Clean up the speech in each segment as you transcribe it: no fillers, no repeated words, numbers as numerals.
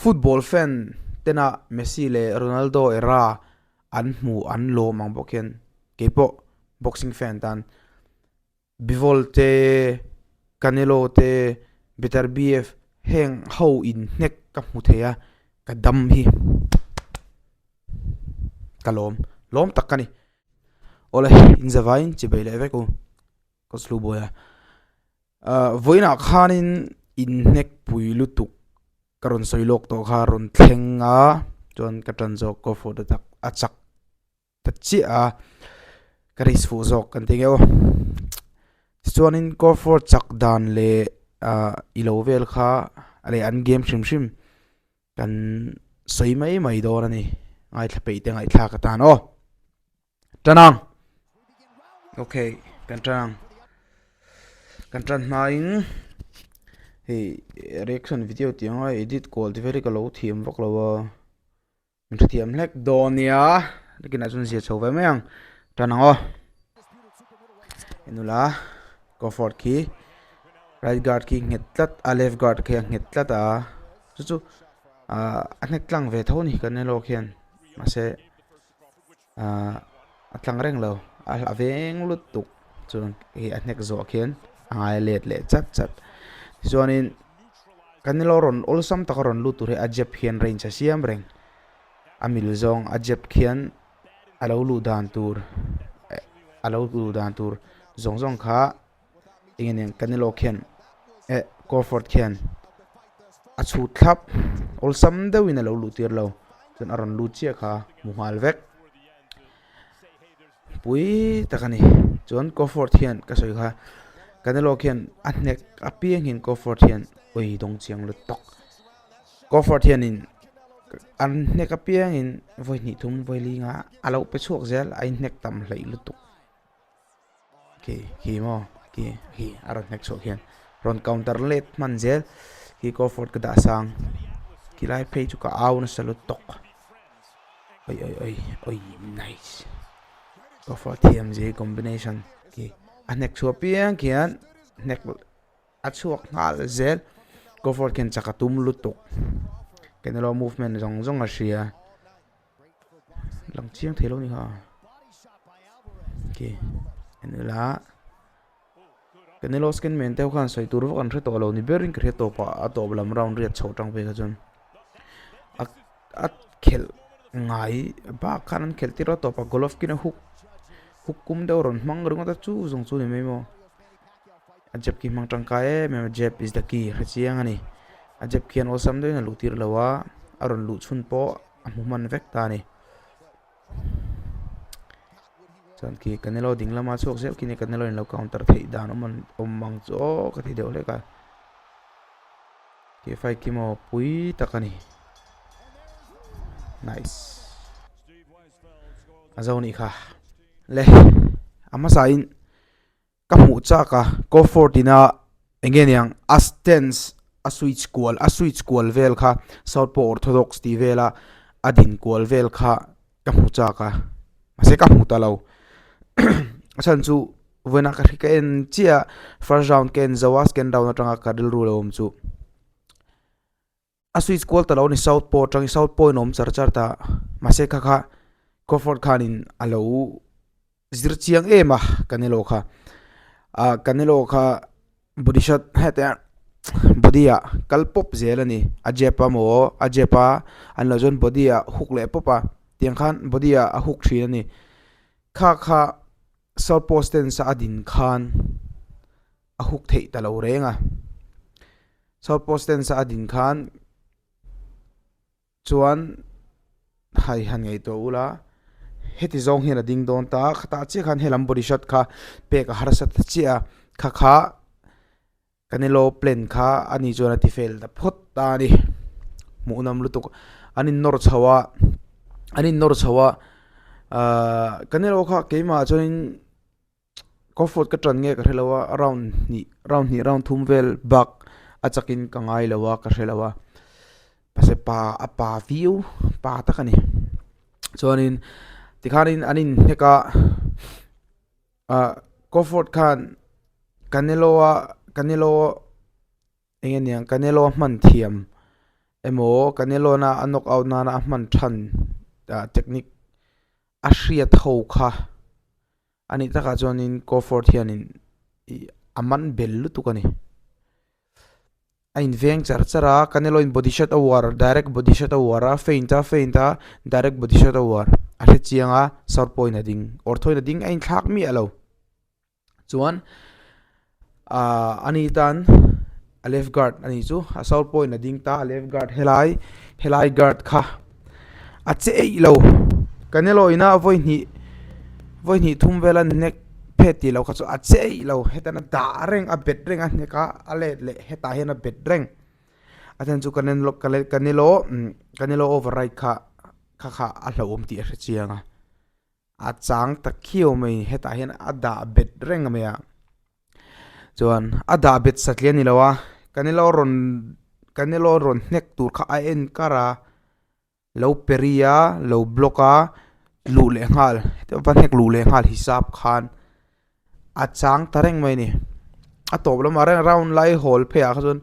Football fan tena Messi leh Ronaldo era an hmu an lawm ang bawk hian keipawh boxing fan tan Bivol te, Canelo te, Beterbiev heng ho in hnek ka hmu thei a, ka dam hi ka lawm lawm tak ka ni. Awle inzavaiin chibei leh vek u Coach Lubuaia. Vawiinah khanin inhnek pui lutuk ka rawn sawi lawk tawh kha rawn thleng a, chuan ka tan zawk Crawford a tak a chak ta chiah a, ka risk fuh zawk kan ti ngeuh a. Tichuanin Crawford chak dan leh ah i lo vel kha leh an game hrim hrim kan sawi mai mai dawn a ni, ngaithla peih te ngaihthlak atan aw. Tan ang. Ok, kan tan ang. Kan tan hmain hei reaction video tih anga edit kual te vel hi ka lo thiam vak lo a. Min hrethiam hlek dawn nia. Nakinah chuan zia chho ve mai ang. Tan ang aw. Enula Crawford khi right guard khi nghet tlat a left guard khi a nghet tlat a. Chu chu ah a hnek tlang ve tho a ni Canelo khian mahse. Ahh a tlang reng lo a hla veng lutuk chuan hei a hnek zawh khian a ngai let leh chat chat tichuanin Canelo rawn awlsam taka rawn lut tur hi a jab hian range a siam reng a mil zawng a jab khian a lo luh dan tur a lo luh dan tur zawng zawng kha. Eng eng Canelo khian eh Crawford khian a chhut thlap awlsam deuhin a lo luh tir lo chuan a rawn lut chiah kha hmu nghal vek pui tak a ni chuan Crawford hian ka sawi kha Canelo khian a hnek apiang hian Crawford hian awi dawng chiang lut tawk Crawford hianin an hnek apiangin vawi hnih thum vawi li nga a lo pe chhuak zel a inhnek tam hleih lutuk. Khi khi maw khi khi a rawn hnek chhuah khian rawn counter let hman zel khi Crawford ka dah sang khi lai phei chu ka au nasa lut tawk oi oi oi oi nice Crawford thiam zia hi combination khi a hnek chhuah piang khian hnek a chhuak nghal zel Crawford khian chak a tum lutuk Canelo movement zawng zawng a hria. Lang chiang thei lo ni kha ok en ila Canelo scan man te ho khan sawi tur vak an hre tawh lo ni berin ka hria tawp ah a tawp lam round riat chho tang phei kha chuan a a khelh ngai bak khan an khelh tir a tawp ah Golovkin a hook hook kum deuh a rawn hmang ringawt a chu zawng chu ni mai maw. A jab khi hmang tangkai em em a jab is the key hre chiang a ni a jab khian awlsam deuhin a luh tir lo a a rawn luh chhun pawh a hmu hman vek ta a ni chuan khi Canelo ding lama chhuak zel khi Canelo in lo counter theih dan awm an awm ang chu aw ka ti deuh hlek a khi fight khi maw pui tak a ni nice a zo nih kha le a hmasa in. Ka hmuh chak a, Crawford ina eng nge niang a stance a switch kual a switch kual vel kha southpaw orthodox tih vela a din kual vel kha ka hmu chak a mahse ka hmu ta lo a chhan chu vawiinah ka hri ka en chiah a first round ka en zo a second round atanga ka rilru lo awm chu. A switch kual ta lo a ni south paw atangin south paw in a awm char char ta mahse kha kha Crawford khanin a lo zir chiang em a Canelo kha ah Canelo kha body shot hete body ah kal pawp zel a ni a jab a maw a jab a an lo chuan body ah hook leh pawp a tiang khan body ah a hook thin a ni kha kha south paw stance a din khan a hook theih ta lo reng a. South Post stance a din khan chuan hai han ngaihtuah ula heti zawng hian a ding dawn ta a khatah chiah khan helam body shot kha pek a harsa ta chiah a kha kha Canelo plan kha ani chuan a ti fel ta phawt ta a ni hmuhnawm lutuk an in nawr chho a an in nawr chho a ahh Canelo kha keimah chuanin. Crawford ka tan nge ka hre lo a round hnih round hnih round thum vel bak a chakin ka ngai lo a ka hre lo a mahse pa a pa viau pa tak a ni chuanin tikhanin an inhnek a ah Crawford khan Canelo a Canelo. Eng nge niang Canelo a hman thiam Emaw Canelo-na a knock out nana a hman than technique a hriat ho kha a nih takah chuanin Crawford hianin ih a man bel lutuk a ni. A inveng char char a, Canelo in body shot a uar direct body shot a uar a feint a feint a direct body shot a uar a hre chiang a south pawhin a ding awr thawiin a ding a inthlak miah lo. Chuan ahh ani tan a left guard a nih chu a south pawhin a ding ta a left guard helai helai guard kha a che eih lo Canelo ina vawi hnih vawi hnih thum vela hnek phet tih loh kha chu a che eih lo hetan a dah reng a bet reng a hnek a a let leh hetah hian a bet reng a then chu Canelo Canelo Canelo over right kha kha kha a hlauhawm tih a hre chiang a. A chang ta khiau mai hetah hian a dah bet reng mai a chuan a dah bet satliah a ni lo a Canelo rawn Canelo rawn hnek tur kha a en kar a lo peri a lo block a luh leh nghal va hnek luh leh nghal hisap khan a chang ta reng mai a ni a tawp lamah reng round lai hawl phei ah kha chuan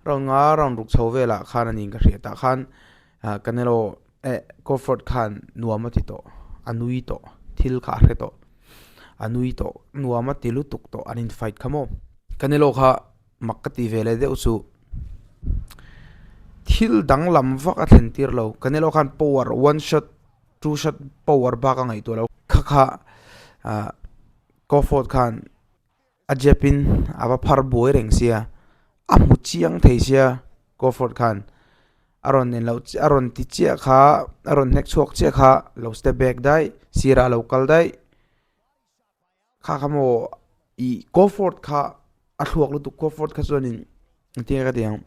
round nga round ruk chho velah khan a ni ka hriat ah khan ah Canelo eh Crawford khan nuam a ti tawh a nui tawh thil kha a hre tawh a nui tawh nuam a ti lutuk tawh an in fight kha maw Canelo kha mak ka ti ve leh deuh chu thil danglam vak a thlen tir lo Canelo khan power one shot two shot power bak a ngaihtuah lo kha kha ah Crawford khan a jab in a va phar buai reng sia a hmu chiang thei sia Crawford khan a rawn en loh a rawn ti chiah kha a rawn hnek chhuak chiah kha lo step back daih sirah a lo kal daih kha kha maw ih Crawford kha a thluak lutuk Crawford kha chuanin engtin nge ka tih ang.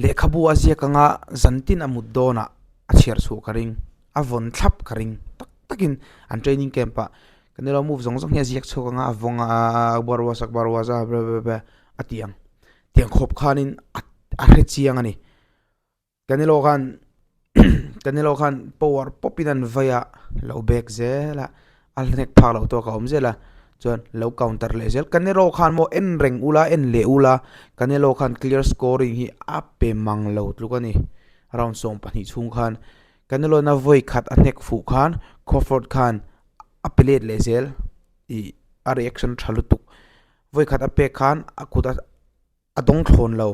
Lehkhabu a ziak anga zantin a mut dawnah a chhiar chhuah ka ring, a vawn thlap ka ring tak takin an training camp ah Canelo move zawng zawng hi a ziak chhuak anga a vawng a Barwas a Barwas a bla bla bla a ti ang tiang khawp khanin a a hre chiang a ni. Canelo khan Canelo khan power pawp in an vai a lo back zel a. A hnek phak loh tawk a awm zel a, chuan lo counter leh zel. Canelo khan maw en reng ula, en leh ula, Canelo khan clear scoring hi a pe mang lo tluk a ni. Round 12 chhung khan Canelo na vawi khat a hnek fuh khan Crawford khan a pe let leh zel ih a reaction tha lutuk. Vawi khat a pek khan a kut a a dawng thlawn lo.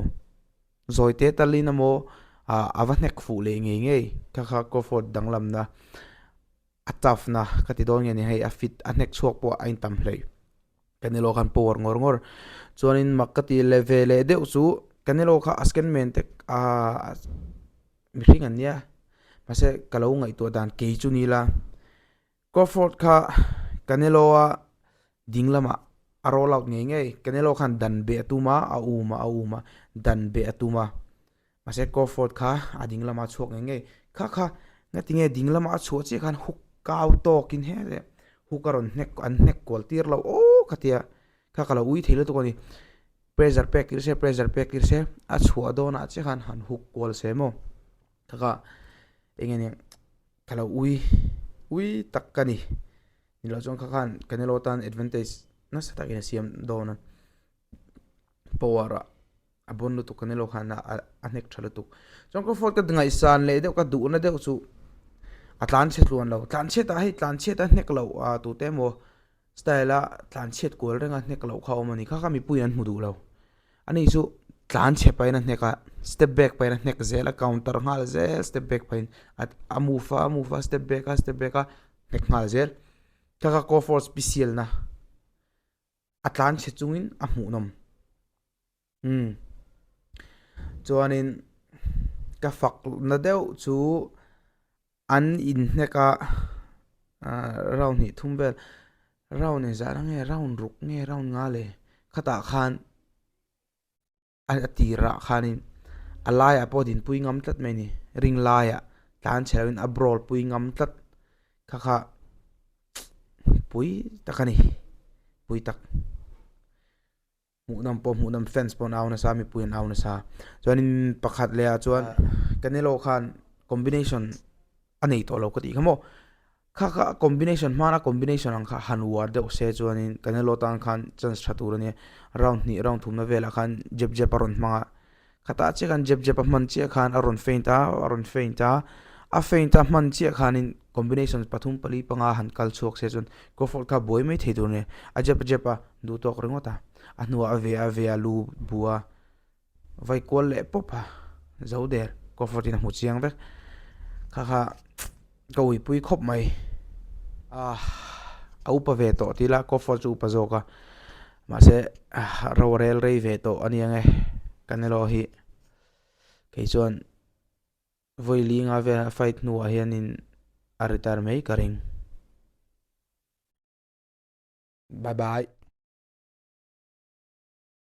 Zawi te talin emaw a va hnek fuh leh ngei ngei kha kha Crawford danglamna. A tough na ka ti dawn nge ni hei a fit a hnek chhuak pawh a intam hleih Canelo khan power ngawr ngawr chuanin mak ka ti leh ve leh deuh chu Canelo kha a scan man te ahh mihring an nia mahse ka lo ngaihtuah dan kei chu ni la Crawford kha Canelo a ding lamah a roll out ngei ngei Canelo khan dan beh a tum a a um a a um a dan beh a tum a. Mahse Crawford kha a ding lamah a chhuak ngei ngei. Kha kha ngati nge ding lamah a chhuah chiah khan hook kau tawkin he leh hook a rawn hnek an hnek kual tir lo aw ka tia kha ka lo ui thei lutuk a ni. Pressure pek tir se pressure pek tir se a chhuah dawnah chiah khan han hook kual se maw kha kha eng nge ni ka lo ui ui tak ka ni. Ni loh chuan kha khan Canelo tan advantage nasa takin a siam dawn a power ah. A bawn lutuk ka nilo khan a a hnek tha lutuk. Chuan ka phone ka ngaihsan leh deuh ka duhna deuh chu a tlan chhe tluan lo. Tlan chhiat ah hei tlan chhiat a hnek loh a tute emaw style a tlan chhiat kual reng a hnek loh kha a awm a ni. Kha kha mipui an hmu duh lo. Ani chu tlan chhe pahin a hnek a, step back pahin a hnek zel a, counter nghal zel step back pahin a move a a move a step back a step back a hnek nghal zel. Kha kha Crawford special na a tlan chhe chungin a hmuhnawm. Umm chuanin ka fak na deuh chu an inhnek a ah round hnih thum vel round engzah na nge round ruk nge round nga le khatah khan a tirah khanin a laiah pawh dinpui ngam tlat mai a ni ring laiah tlan chhe loin a brawl pui ngam tlat kha kha pui tak a ni pui tak. Hmuhnawm pawh hmuhnawm fans pawh an au nasa mipui an au nasa chuanin pakhat leh ah chuan Canelo khan combination a nei tawh lo ka tih kha maw kha kha combination hmana combination ang kha han uar deuh se chuanin Canelo tan khan chance tha tur a nia round hnih round thumna velah khan jab jab a rawn hmang a. Khatah chiah khan jab jab a hman chiah khan a rawn feint a, a rawn feint a, a feint a hman chiah khanin combination pathum pali panga han kal chhuak se chuan Crawford kha buai mai thei tur a ni. A jab a jab a duh tawk ringawt a, a hnuah a ve a ve a lu bu a. Vai kual leh pawp a, zo der Crawford in a hmu chiang vek. Kha kha ka uipui khawp mai. Ah a upa ve tawh tih ila Crawford chu upa zawk a, mahse ro a rel rei ve tawh a nia nge Canelo hi kei chuan vawi linga vel a fight hnuah hianin a retire mai ka ring. Bye bye.